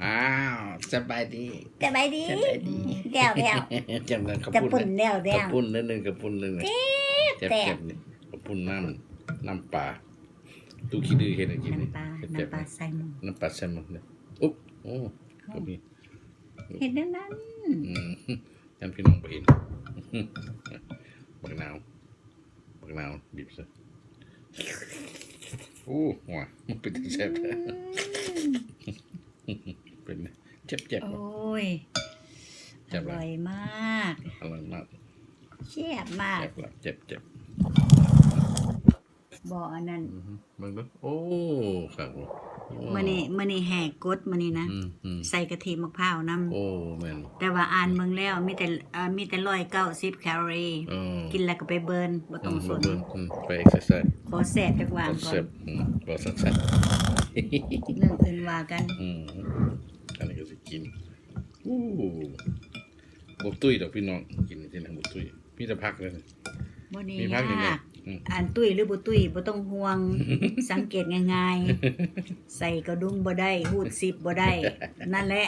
ອ້າວ ສະບາຍດີ ສະບາຍດີ ສະບາຍດີ ແລ້ວ ແລ້ວ ຈັງນັ້ນ ເຂົ້າປຸ້ນ ເຂົ້າປຸ້ນແລ້ວ ເຂົ້າປຸ້ນໜ້ອຍໜຶ່ງ ເຂົ້າປຸ້ນໜ້ອຍໜຶ່ງ ແຊບ ແຊບ ເຂົ້າປຸ້ນນ້ຳ ນ້ຳປາ ຕູ້ຂີ້ດື້ເຮັດໃຫ້ກິນ ນ້ຳປາ ນ້ຳປາແຊລມົນ ນ້ຳປາແຊລມົນ ໂອ້ ໂອ້ ກໍມີ ເຮັດແນວນັ້ນ ອືມ ຢ້ານພີ່ນ້ອງບໍ່ເຫັນ ບັກນາວ ບັກນາວ ບີບໃສ່ ໂອ້ ໂອ້ຍ ມັນເປັນຕາແຊບແທ້ ອືມ ເປັນ ແຊບໆ ໂອ້ຍ ແຊບຫຼາຍ ອະລ່ອຍມາກ ອະລ່ອຍມາກ ແຊບມາກ ແຊບຫຼາຍ ແຊບໆ ບໍ່ອັນນັ້ນ ອືຮຶ ເບິ່ງເດີ ໂອ້ ຄັກ ມື້ນີ້ ມື້ນີ້ແຫ່ກົດ ມື້ນີ້ນະ ອືມ ອືມ ໃສ່ກະທິໝາກພ້າວນຳ ໂອ້ ແມ່ນ ແຕ່ວ່າອ່ານເບິ່ງແລ້ວ ມີແຕ່ ເອີ ມີແຕ່ຮ້ອຍເກົ້າສິບແຄລອຣີ ເອີ ກິນແລ້ວກໍໄປເບີນ ບໍ່ຕ້ອງສົນ ອືມ ບໍ່ເບີນ ອືມ ໄປເອັກເຊີໄຊ ຂໍແຊບຈັກຫວ່າງກ່ອນ ແຊບ ອືມ ບໍ່ສັກໆ ເລື່ອງອື່ນວ່າກັນ ອືມ ອັນນີ້ກໍຊິກິນ ໂອ້ ບໍ່ຕຸ້ຍດອກພີ່ນ້ອງ ກິນທີ່ນັ້ນບໍ່ຕຸ້ຍ ມີແຕ່ຜັກເລີຍ ບໍ່ນີ້ ມີຜັກນີ້ແມ່ ຍາກ ອືມ ອັນຕຸ້ຍຫຼືບໍ່ຕຸ້ຍບໍ່ຕ້ອງຫ່ວງ ສັງເກດງ່າຍໆ ໃສ່ກະດຸມບໍ່ໄດ້ ຮູດຊິບບໍ່ໄດ້ ນັ້ນແຫຼະ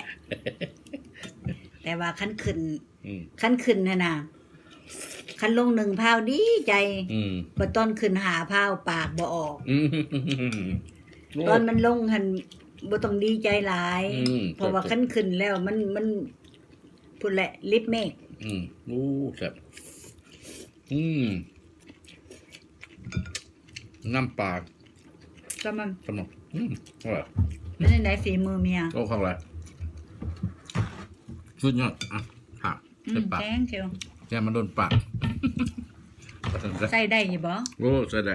ແຕ່ວ່າຄັນຂຶ້ນ ອືມ ຄັນຂຶ້ນຫັ້ນນະ ຄັນລົງໜຶ່ງພ້າວດີໃຈ ອືມ ບັດຕອນຂຶ້ນຫ້າພ້າວປາກບໍ່ອອກ ອືມ ໂອ້ ຕອນມັນລົງຫັ້ນບໍ່ຕ້ອງດີໃຈຫຼາຍ ອືມ ເພາະວ່າ ແຊບໆ ຄັນຂຶ້ນແລ້ວມັນ ມັນ ພຸ້ນແຫຼະ ລິບເມກ ອືມ ໂອ້ ແຊບ ອືມ ນ້ຳປາ ແຊລມົນ ແຊລມົນ ອືມ ອະລ່ອຍ ເປັນຈັ່ງໃດຝີມືເມຍ ໂອ້ ຄັກຫຼາຍ ສຸດຍອດ ອ່ະ ຄັກ ອືມ ເຮັດປາກ ແພງເຊີ ແຊລມົນໂດນປາກ ໃຊ້ໄດ້ຢູ່ບໍ່? ໂອ້ ໃຊ້ໄດ້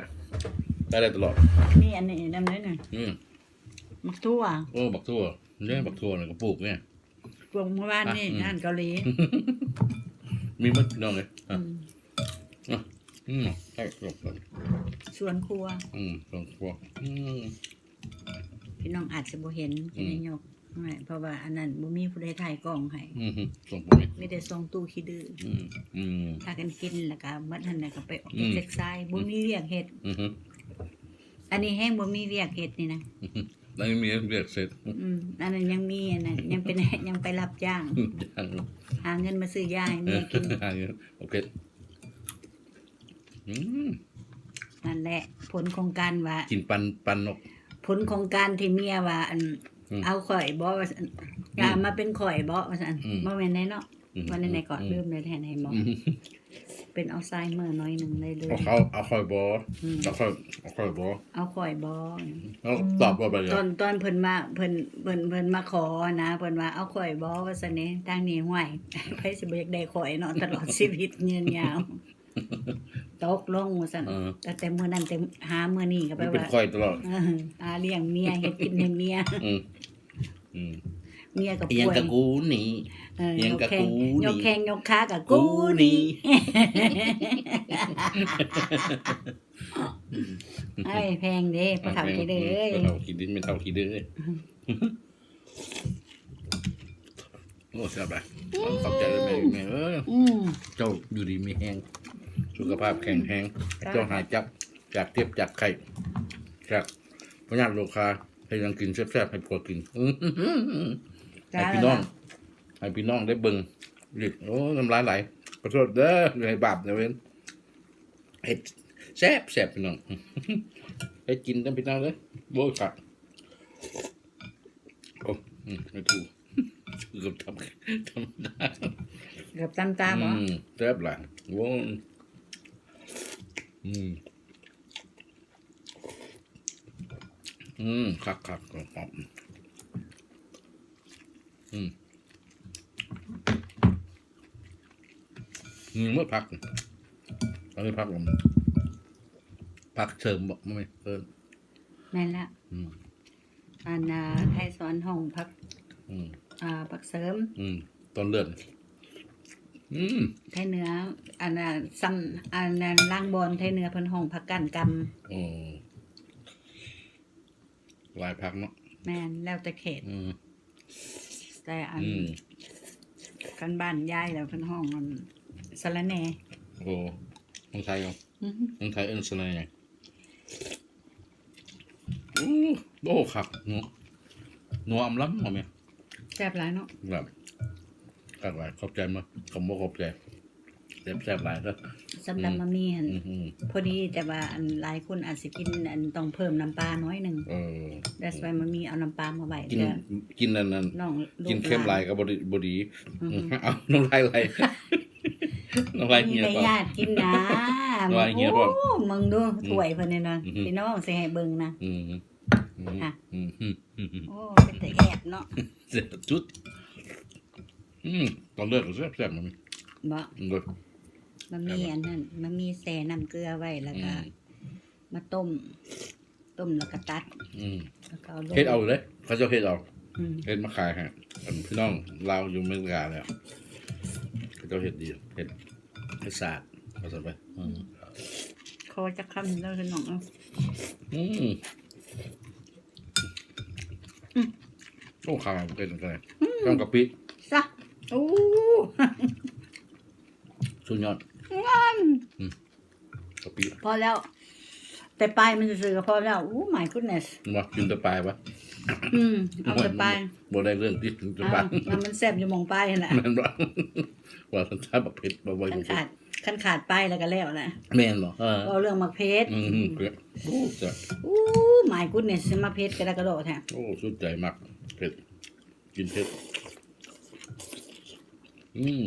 ໃຊ້ໄດ້ຕະຫຼອດ ມີອັນນີ້ນຳເດ້ນີ້ ອືມ ໝາກຖົ່ວ ໂອ້ ໝາກຖົ່ວ ເດ້ ອືມ ໝາກຖົ່ວນີ້ກໍປູກນີ້ ພວກເມື່ອວານນີ້ ອືມ ອືມ ຮ້ານເກົາຫຼີ ມີໝົດພີ່ນ້ອງເອີຍ ອືມ ອືມ ໃຊ່ ສວນຄົວ ອືມ ສວນຄົວ ອືມ ພີ່ນ້ອງອາດຊິບໍ່ເຫັນ ອືມ ໄດ້ຍົກ ເພາະວ່າອັນນັ້ນບໍ່ມີຜູ້ໃດຖ່າຍກ້ອງໃຫ້ ອືມ ສົ່ງບໍ່ມີ ມີແຕ່ສົ່ງຕູ້ຂີ້ດື້ ອືມ ອືມ ພາກັນກິນ ແລ້ວກໍໝົດຫັ້ນ ແລ້ວກໍໄປ ອືມ ເຊັກຊາຍ ບໍ່ມີວຽກເຮັດ ອືມ ອັນນີ້ແຮງບໍ່ມີວຽກເຮັດນີ້ນະ ອືມ ອັນນີ້ມີວຽກເຮັດ ອືມ ອັນນັ້ນຍັງມີ ອັນນັ້ນຍັງເປັນ ຍັງໄປຮັບຈ້າງ ຫາເງິນມາຊື້ຢາໃຫ້ເມຍກິນ ຫາເງິນ ໂອເຄ ອືມ ນັ້ນແຫຼະ ຜົນຂອງການວ່າ ກິນປັນ ປັນນົກ ຜົນຂອງການທີ່ເມຍວ່າ ອັນ ອືມ ເອົາຂ້ອຍບໍ ວ່າຊັ້ນ ອືມ ຢາມາເປັນຂ້ອຍບໍ ວ່າຊັ້ນ ອືມ ບໍ່ແມ່ນແນ່ເນາະ ອືມ ວ່າແນວໃດກໍ ອືມ ລືມແລ້ວ ເຫັນໃຫ້ໝໍ ອືມ ເປັນອັລໄຊເມີໜ້ອຍໜຶ່ງໄດ້ເລີຍ ເອົາ ເອົາຂ້ອຍບໍ ອືມ ເອົາຂ້ອຍ ເອົາຂ້ອຍບໍ ເອົາຂ້ອຍບໍ ແລ້ວຕອບວ່າແບບ ຕອນ ຕອນເພິ່ນມາ ເພິ່ນ ເພິ່ນ ເພິ່ນມາຂໍນະ ເພິ່ນວ່າ ເອົາຂ້ອຍບໍ ວ່າຊັ້ນເດ ທາງນີ້ ຫ້ວຍ ໃຜຊິບໍ່ຢາກໄດ້ຂ້ອຍເນາະ ຕະຫຼອດຊີວິດຍືນຍາວ ຕົກລົງວ່າຊັ້ນ ເອີ ຕັ້ງແຕ່ມື້ນັ້ນ ແຕ່ຫາມື້ນີ້ກໍແບບວ່າ ເປັນຂ້ອຍຕະຫຼອດ ເອີ ຫາລ້ຽງເມຍ ເຮັດກິນໃຫ້ເມຍ ອືມ ອືມ ເມຍກໍປ່ວຍ ອີ່ຫຍັງກໍກູນີ້ ເອີ ອີ່ຫຍັງກໍກູນີ້ ຍົກແຂ້ງ ຍົກແຂ້ງຍົກຂາກໍກູນີ້ ກູນີ້ ເອີຍ ແພງເດ້ ພໍ່ເຖົ້າຂີ້ດື້ເອີຍ ພໍ່ເຖົ້າຂີ້ດື້ ແມ່ເຖົ້າຂີ້ດື້ເອີຍ ໂອ້ ແຊບຫຼາຍ ອືມ ຂອບໃຈເດີແມ່ ແມ່ເອີຍ ອືມ ເຈົ້າຢູ່ດີມີແຮງ ສຸຂະພາບແຂງແຮງ ສາທຸ ເຈົ້າຫາຍຈາກ ຈາກເຈັບຈາກໄຂ້ ຈາກພະຍາດໂລຄາ ເຮັດຫຍັງກິນແຊບໆ ໃຫ້ຜົວກິນ ໃຫ້ພີ່ນ້ອງ ໃຫ້ພີ່ນ້ອງໄດ້ເບິ່ງອີກ ໂອ້ ນ້ຳລາຍໄຫຼ ຂໍໂທດເດີ ຢ່າໃຫ້ບາບນະເວນ ເຮັດແຊບໆ ພີ່ນ້ອງ ເຮັດກິນນຳພີ່ນ້ອງເດີ ໂອ້ຍ ຄັກ ໂອ້ ອືມ ແມ່ຕູ້ ເກືອບຕຳ ຕຳ ເກືອບຕຳຕາບໍ? ອືມ ແຊບຫຼາຍ ໂອ້ ອືມ ອືມ ຄັກໆ ອືມ ອືມ ມີໝົດຜັກ ອັນນີ້ຜັກ ອືມ ຜັກເສີມບໍ? ບໍ່ແມ່ນ ເອີ ແມ່ນລະ ອືມ ອັນນ່າ ໄທສອນຫ້ອງຜັກ ອືມ ອ່າ ຜັກເສີມ ອືມ ຕອນເລືອດ ອືມ ໄທເໜືອ ອັນນ່າ ຊຳ ອັນນັ້ນ ລາງບ່ອນໄທເໜືອເພິ່ນຫ້ອງຜັກກ້ານກຳ ໂອ້ ຫຼາຍຜັກເນາະ ແມ່ນ ແລ້ວແຕ່ເຂດ ອືມ ແຕ່ອັນ ອືມ ຄັນບ້ານຍາຍແລ້ວເພິ່ນຮ້ອງອັນສະລະແໜ່ ໂອ້ ຂອງໄທເນາະ ອືຮຶ ຂອງໄທເອີ້ນສະລະແໜ່ ໂອ້ ໂອ້ ຄັກເນາະ ນົວອຳລຳເນາະແມ່ ແຊບຫຼາຍເນາະ ແຊບ ຄັກຫຼາຍ ຂອບໃຈມາກ ຂອບອົກຂອບໃຈ ແຊບໆຫຼາຍເດີ ສຳລັບ ອືມ ມາມີຫັ້ນ ອືມໆ ພໍດີ ແຕ່ວ່າອັນຫຼາຍຄົນອາດຊິກິນອັນຕ້ອງເພີ່ມນ້ຳປາໜ້ອຍໜຶ່ງ ເອີ that's why ມາມີເອົານ້ຳປາມາໄວ້ ກິນ ເພື່ອ ກິນອັນນັ້ນ ນ້ອງ ກິນເຄັມຫຼາຍກໍບໍ່ດີ ບໍ່ດີ ອືມ ອືມ ເອົານ້ຳລາຍໄຫຼ ນ້ຳລາຍເຫື່ອ ມີແຕ່ຍາດກິນນະ ນ້ຳລາຍເຫື່ອພ້ອມ ໂອ້ ເບິ່ງດູ ອືມ ຖ້ວຍເພິ່ນນີ້ນະ ອືມ ພີ່ນ້ອງຊິໃຫ້ເບິ່ງນະ ອືມ ອືມ ອ່ະ ອືມ ໂອ້ ເປັນຕາແອບເນາະ ແຊບສຸດ ອືມ ຕອນແລກກໍແຊບໆ ມັນມີ ບໍ່ ເດີ ມັນມີອັນນັ້ນ ມັນມີແຊ່ນ້ຳເກືອໄວ້ ແລ້ວກໍ ອືມ ມາຕົ້ມ ຕົ້ມແລ້ວກໍຕັດ ອືມ ແລ້ວກໍເອົາລົງ ເຮັດເອົາເລີຍ ເຂົາເຈົ້າເຮັດເອົາ ອືມ ເຮັດມາຂາຍໃຫ້ ອັນ ພີ່ນ້ອງລາວຢູ່ອາເມລິກາແລ້ວ ເຂົາເຈົ້າເຮັດດີ ເຮັດ ເຮັດສະອາດ ວ່າຊັ້ນໄປ ອືມ ຂໍຈັກຄຳເດີພີ່ນ້ອງເອີຍ ອືມ ອືມ ໂອ້ ຂາວເປັນໄງ ອືມ ຕ້ອງກະປິ ຊະ ໂອ້ ສຸດຍອດ ງາມ ອືມ ກະປິ ພໍແລ້ວ ແຕ່ປາຍມັນຊື່ໆກໍພໍແລ້ວ Oh my goodness ບໍ່ ກິນແຕ່ປາຍວະ ອືມ ເອົາແຕ່ປາຍ ບໍ່ໄດ້ເລື່ອງຕິ ກິນແຕ່ປາຍ ເອົາ ມັນແຊບຢູ່ໝ່ອງປາຍຫັ້ນແຫຼະ ແມ່ນບໍ່ ວ່າຊັ້ນຊະ ບັກເຜັດ ບໍ່ ບໍ່ ຄັນຂາດ ຄັນຂາດປາຍແລ້ວກໍແລ້ວແຫຼະ ແມ່ນບໍ່ ເອີ ເວົ້າເລື່ອງໝາກເຜັດ ອືມ ເຜັດ ໂອ້ ແຊບ Oh my goodness ໝາກເຜັດກະດະກະໂດແທ້ ໂອ້ ສຸດໃຈ ມັກເຜັດ ກິນເຜັດ ອືມ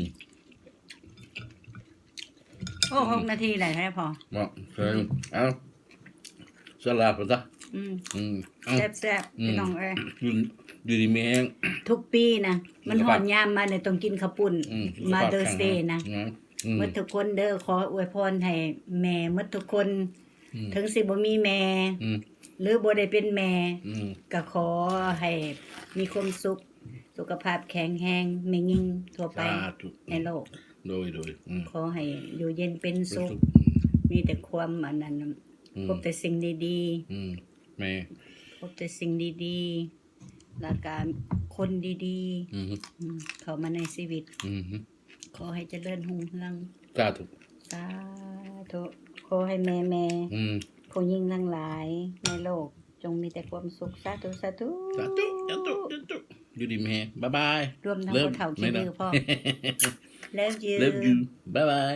ໂອ້ ຫົກນາທີໄດ້ແທ້ພໍ ເນາະ ເຊີນ ເອົາ ສະຫຼາບພຸ້ນຊະ ອືມ ອືມ ເອົາ ແຊບໆ ອືມ ພີ່ນ້ອງເອີຍ ຢູ່ ຢູ່ດີມີແຮງ ທຸກປີນະ ມັນຮອດຍາມມາແລ້ວຕ້ອງກິນເຂົ້າປຸ້ນ ອືມ Mother's Day ນະ ອືມ ໝົດທຸກຄົນເດີ ຂໍອວຍພອນໃຫ້ແມ່ໝົດທຸກຄົນ ອືມ ເຖິງຊິບໍ່ມີແມ່ ອືມ ຫຼືບໍ່ໄດ້ເປັນແມ່ ອືມ ກໍຂໍໃຫ້ມີຄວາມສຸກ ສຸຂະພາບແຂງແຮງ ແມ່ຍິງທົ່ວໄປ ສາທຸ ໃນໂລກ ໂດຍ ໂດຍ ອືມ ຂໍໃຫ້ຢູ່ເຢັນເປັນສຸກ ເປັນສຸກ ອືມ ມີແຕ່ຄວາມອັນນັ້ນ ອືມ ພົບແຕ່ສິ່ງດີໆ ອືມ ແມ່ ພົບແຕ່ສິ່ງດີໆ ແລ້ວກະຄົນດີໆ ອືມ ອືມ ເຂົ້າມາໃນຊີວິດ ອືມ ຂໍໃຫ້ຈະເລີນຮຸ່ງເຮືອງ ສາທຸ ສາທຸ ຂໍໃຫ້ແມ່ໆ ອືມ ຜູ້ຍິງທັງຫຼາຍໃນໂລກ ຈົ່ງມີແຕ່ຄວາມສຸກ ສາທຸ ສາທຸ ສາທຸ ສາທຸ ສາທຸ ຢູ່ດີມີແຮງ ບາຍບາຍ ລວມທັງ Love ຜູ້ເຖົ້າຂີ້ດື້ພ້ອມ Love you Love you ບາຍບາຍ